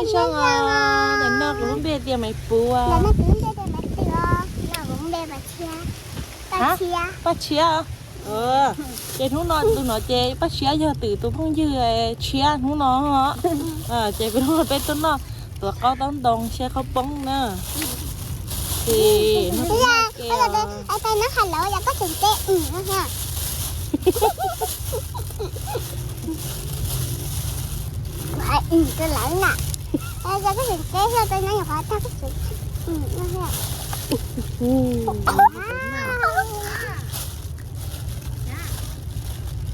Zoo os, ntawm no kuv lub npe tias Maiv Puv. Paj Tshiab. Ces hnub no tus no ces Paj Tshiab yog twm tus phooj ywg tshiab hnub no. Ces peb tuaj noj tuav qaub taub ntoo xyaw qhaub poob na. Ces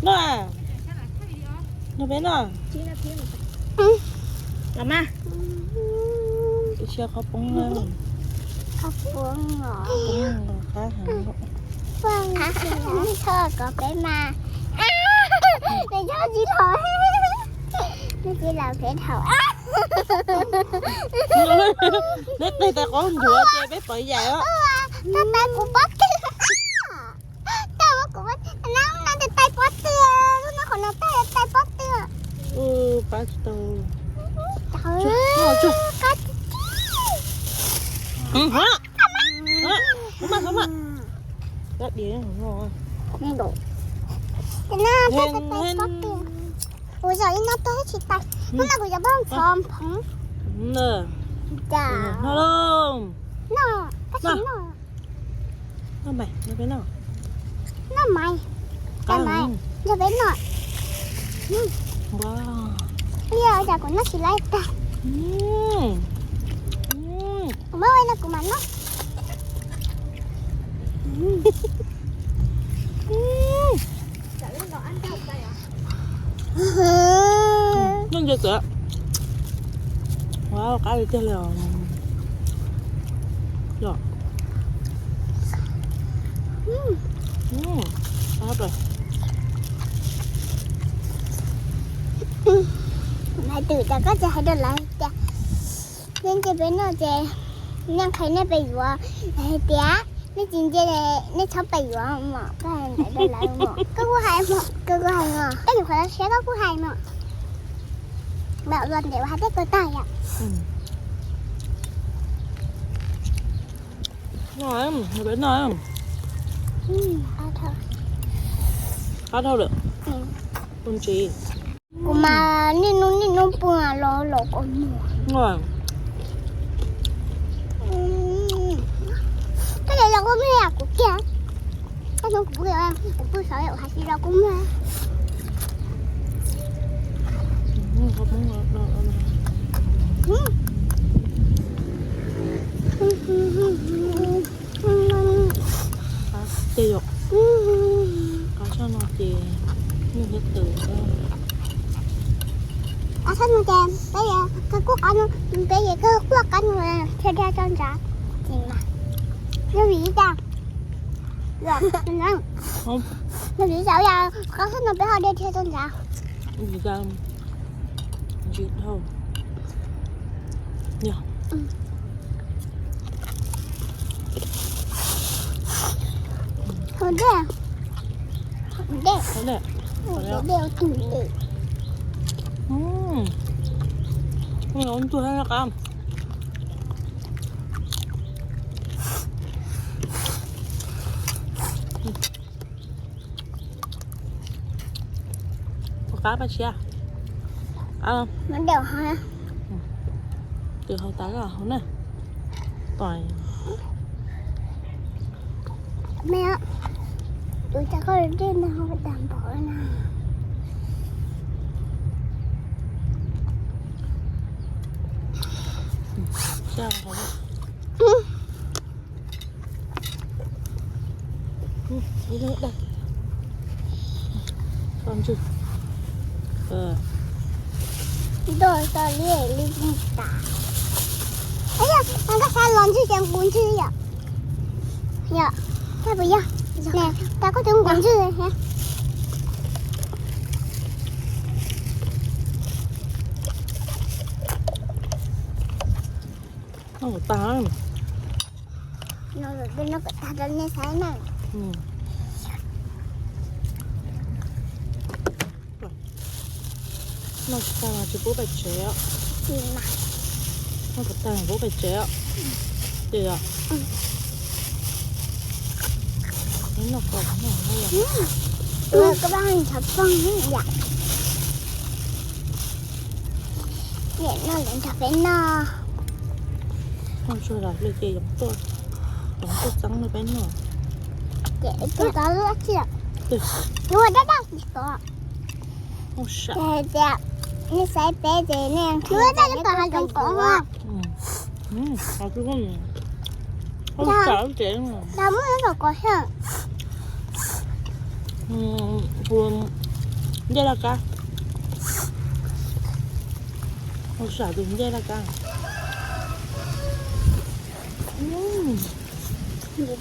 Noj, noj peb noj. Los mas. Ib siab qhaub poob na. Qhaub poob os. Qab heev. Thov kom peb mas. Nws nyob tsis laus, nws tsis laus peb thaum. Neb tais tais qhov nchuav ces peb pov yaim os. Tais tais kuv pob tw. Tais kuv pob tw, no tais tais pob tw, lub no qhov no tais tais pob tw. Pab tsis tau. Ua zom ib no tais tais pob tw. Ua zom ib no tais tsis tais. Hnub no kuv cov pob txhov phoov. Cas no, tab sis no. Noj mais, noj peb noj. Noj mais, noj mais, noj peb noj. Ua cas kuv noj tsis laib tag. Kuv muab ua no kuv mam noj. Noj ntse tiag. Ua qab li tiag li os. Hais twm tas koj tsis hais rau lawv tias nej ntsia peb noj ces nej qhia nej pes yuav hais tias nej tsis ntsia, nej txhob pes yuav mom, koj hais ntawd rau lawv mom. Koj kuj hais mom, koj kuj hais mom, koj nyuam qhuav los siab koj kuj hais mom. Mam ua ntev ua hais tej ko tag yom. Noj, peb noj. Qab dhau lawm. Tus ntsis. Kuv mas niaj hnub niaj hnub pw los los kua muag. Koj los los kua muag kuv kiag. Koj hnub kuv pw, kuv pw sawv ua hais tias los kua muag. Ces yog qab tshaj no ces nws thiaj tws. Qab tshaj no ces peb koj kuj qab no, peb koj kuj qab no thiaj daj tso ntsav. Ces mas yog vim li cas? Yog vim li cas qab tshaj no peb ho daj thiaj tso ntsav? Vim li cas? Ntsis dhau. Yog. Hau dej. Hau dej. Hau dej. Hau dej ua tus dej. Ntug qab. Ua qab pab siab. Qab. Tus hauv tas hauv na. Tos. Me, tus cov koj dej no tas npaum na. Ib lub dag. Tso ntswg. Ntog tso liab li tas. Yog, koj xav los ntswg ces nqus ntswg yom. Yog, koj puas yog? Ne, tas koj twb nqus ntswg thiab. Noj kom tag. Noj kom tag rau nej saib na. Noj tsis tag mas tsis pub pais tsev os. Tsis mas. Noj kom tag kuv pais tsev os. Ces os, noj kom noj. Ua koj pab ntshav poog yam. Niam noj lawv nrog peb noj. Noj tsuag los li ces yoov tuaj, yoov tuaj txeeb li peb noj. Ces tus tod lub tsi, ua dab dab tsis tod. Hais tias nej saib peb ces nej yuav dab li kom hav zoov kom. Ua tsev, muab lub kom kom xwb. Ncej laj kab, ua sam tus ncej laj kab. Nws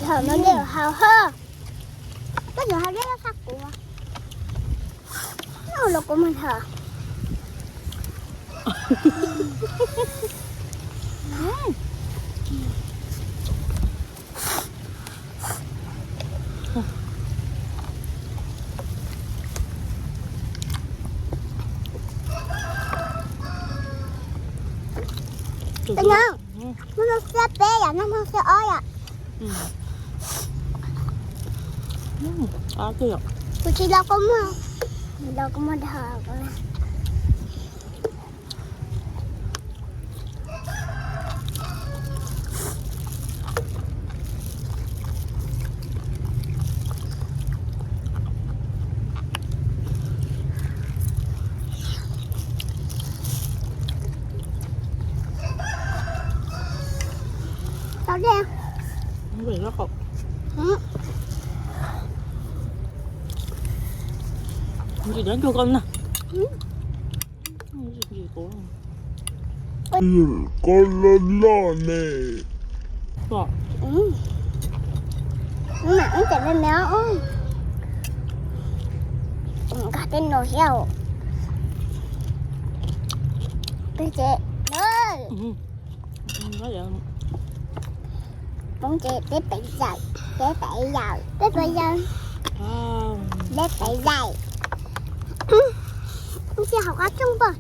dhau no ncej hau hab. Koj tseem hau dej laj kab kuv, los kuv mus dhau. Tus no, hnub no xiab peb yom, hnub no xiab ob yom. Kuv tsis los kua muag, los kua muag dhau. Tau dej. Ntsis dab ntsuag koj na. Koj loj loj ne. Mam ib ces me me nkag tej no thiab. Peb ces, peb ces peb pem zawm, peb pem zawm, peb pem zawm, peb pem zawm. Ntsia hauv qab rooj pom.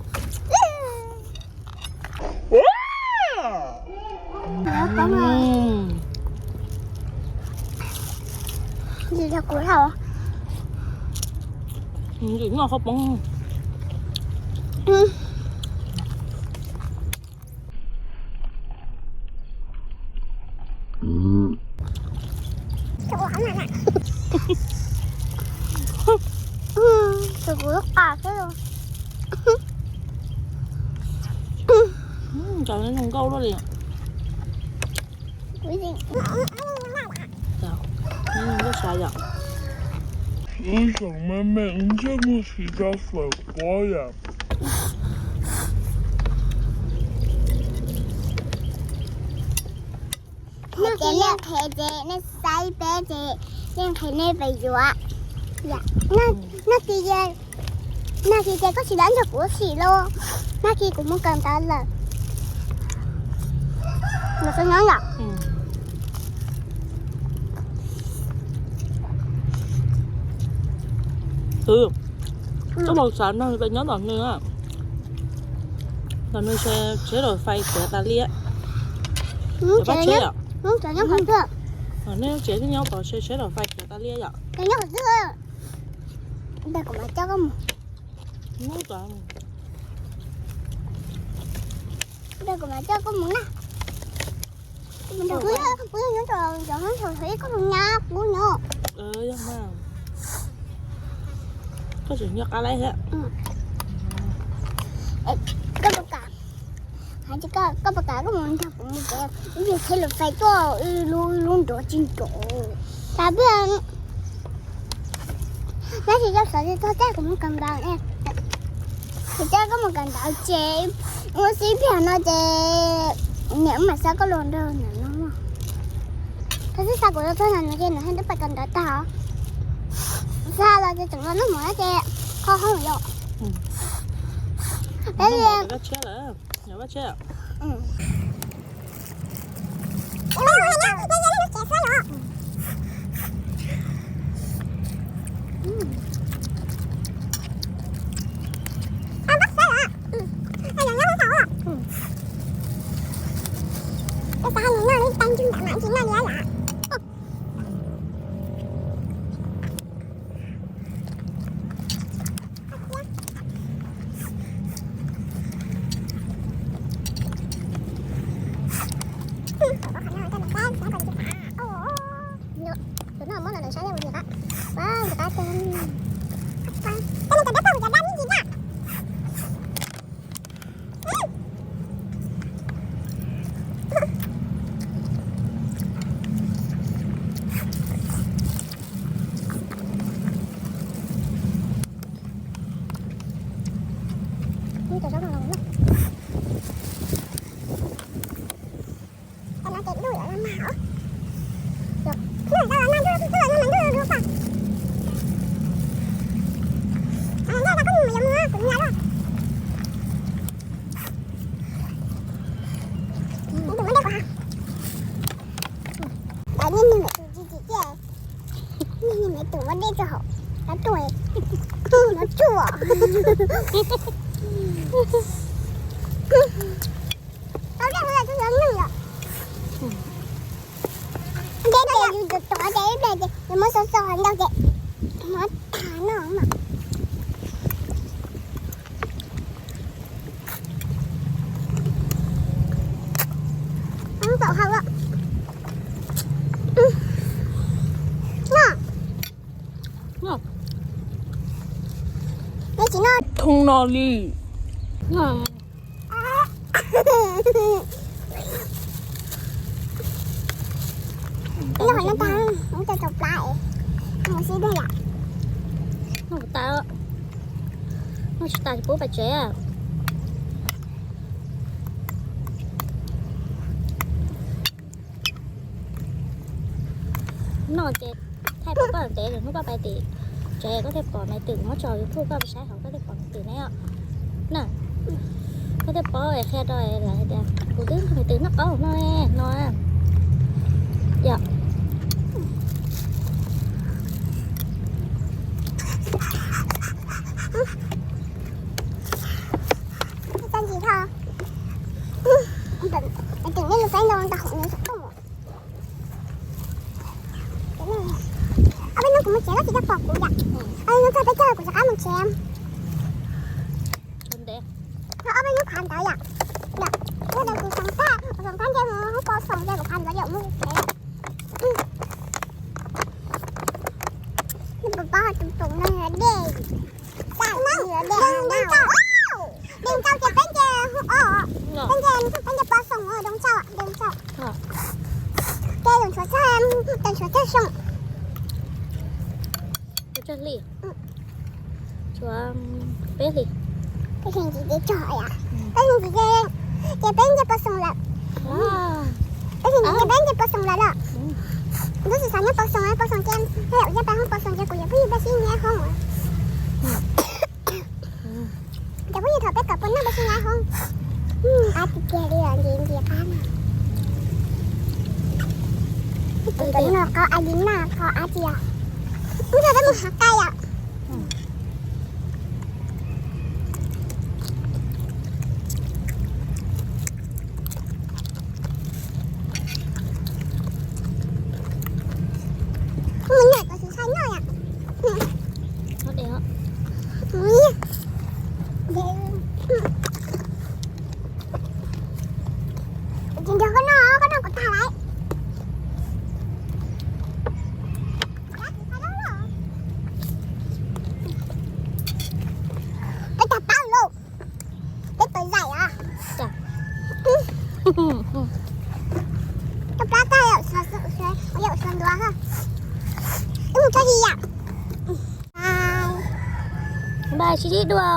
Ntsia kuv dhau. Ntsia noj qhov poob. Tus kuv lub qas xwb. Nkaus li zoo nkauj luaj li. Nkauj sab yom. Wb xyaum me me ntsej muag tsis tau fawm quav yom. Hais tias nej nqhis ces nej saib peb ces nej nqhis nej pem yuav. Nag kis ces, nag kis ces koj tsis dab ntsuag kuv sim lauj. Nag kis kuv mus kawm ntawv lawm. Los tau nyob yom. Koj mus xav nag pes nyob tom nws, tom nws tsheb lawv fais txiav tas li. Pab tsheb, nej tsev nyob tom tsheb lawv fais txiav tas li yom. Kuv mas coj koj mus na. Kuv yog nyob rau cov hoob thaum ib koj mus nyab kuv nyob. Koj tseem nyob qab laib thiab. Koj puas kam, koj puas kam koj mus nrog kuv mus tsev, ib txhia lus fais tuaj ib lub nrov tsis nrov. Tab sis tab sis tsis txhob coj kuv mus kawm ntawv, tsis coj koj mus kawm ntawv ces ua si ib pliag no ces niam mam xa koj los nrog niam no. Koj twb xa kuv los txog no ces nws twb pais kawm ntawv tag. Xa los ces tseem los noj mov ces kho hoob yom. Peb li. Xav nws noj li tag nrho ntawm mam tsis noj li lawm. Tus no muab los lawm saib ua li qab. Ua li qab teg. Cov dab pog cov dab ib ntsis na. Ub, cov zaub no los na. Cov no ces dub lawm los nag os. Nag los nag dub, nag los nag dub dub pam. Nag los koj mus yuav mus kuv nyiam lawm. Tus muab dej kuv ha. Cov niag niag me tus tsis tsis tiag. Niag niag me tus muab dej rau hauv. Rau tuaj. Tus no tsuaj. Tau dej hauv los tsuas yuav neeg yom. Dej tes yus tus tuav ces ib pliag ces yus muab xauv xauv ntau ces muab tag noj mas. Ub, tau hau lawm. Noj. Noj. Neb tsis noj. Thooj noj li. Noj. Noj qhov no tag, muab cov tsaus plab es mus sib dej yom. Noj tas, noj tsis tas ces pub pais tsev. Noj ces thaij pub koj ntev, hnub koj pais tim tsev koj thiaj pom me twm, muab tso YouTube koj saib hauv koj thiaj pom me twm ne os. Na, koj thiaj paub es qhia rau lawv hais tias kuv twb nrog me twm noj qaub no no. Yom. Txog ntsis tho. Twm nej lub feeb ntau ntau hauv nws tuaj mus. Ob peb hnub kuv mus tsev koj tsis tau pom kuv yom. Ob peb hnub txog peb caug kuv rov qab mus tsev. Ob peb hnub qhav ntawd yom. Yom, yog tias kuv xeem tag, kuv xeem tag nce mus hoob pos xoom ces kuv qhav ntawd yom mus tsev. Neb puas paub tus pum no dej, dej ntau, dej ntau ces peb nce, peb nce, peb nce pos xoom, dej ntau, dej ntau. Ces tshuav txog, tshuav txog xyoo. Tshuav peb hlis. Peb hlis ntxiv ces tsog yom. Peb hlis ntxiv ces peb nce pos xoom lawm. Peb hlis ntxiv ces peb nce pos xoom lawm los. Lub xyoo xav nyob pos xoom, pos xoom ces yog yawm pais hoob pos xoom ces kuv yuav phooj ywg peb sib nyaib hoob. Cov phooj ywg thaum peb kom puas noj peb sib nyaib hoob. Qab tiag tiag li os, ntxiv ntxiv qab na. Tus no qau Argentina qau ab tsi os. Ub, peb mus hav kais yom. Mus nyam kom tsis sai noj yom. Tsis nrog koj noj, koj noj kuv tag lawm. Peb tag pab lauj. Peb tawm zaim a. Koj plab tag yam suav ntuav. Wb mus tso hi yam. Npaj sib sib dua.